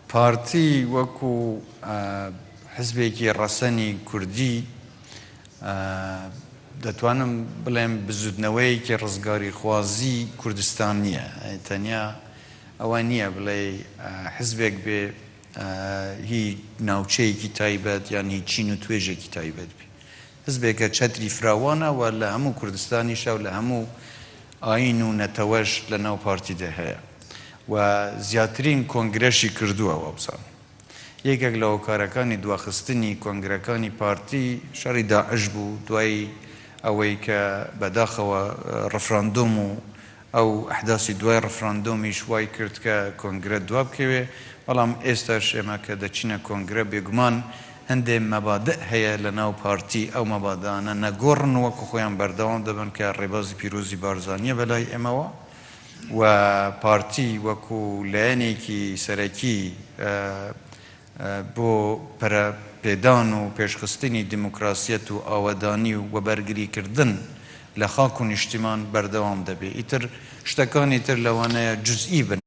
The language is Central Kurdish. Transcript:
پارتی وەکو حزبێکی ڕەسەنی کوردی دەتوانم بڵێم بزوتنەوەیەکی ڕزگاریخوازی کوردستانییە، تەنیا ئەوە نییە بڵێی حزبێک بێ هی ناوچەیەکی تایبەت یان هی چین و توێژێکی تایبەت بێ. حزبێکە چەتری فراوانە و لە هەموو کوردستانیشا و لە هەموو ئایین و نەتەوەش لە ناو پارتیدا هەیە و زیاترین کۆنگرەشی کردووە وابزانم یەکێک لە هۆکارەکانی دواخستنی کۆنگرەکانی پارتی شەڕی داعش بوو دوای ئەوەی کە بەداخەوە ڕفراندۆم و ئەو ئەحداسی دوای ڕفراندۆمیش وای کرد کە کۆنگرە دوابکەوێ، بەڵام ئێستاش ئێمە کە دەچینە کۆنگرە بێگومان هەندێ مەبادئ هەیە لە ناو پارتی ئەو مەبادئانە نەگۆڕن وەکو خۆیان بەردەوام دەبن کە ڕێبازی پیرۆزی بارزانیە بەلای ئێمەوە و پارتی وەکو لایەنێکی سەرەکی بۆ پەرە پێدان و پێشخستنی دیموکراسیەت و ئاوەدانی و بەرگری کردن لە خاک و نیشتیمان بەردەوام دەبێ ئیتر شتەکانی تر لەوانەیە جوزئی بن.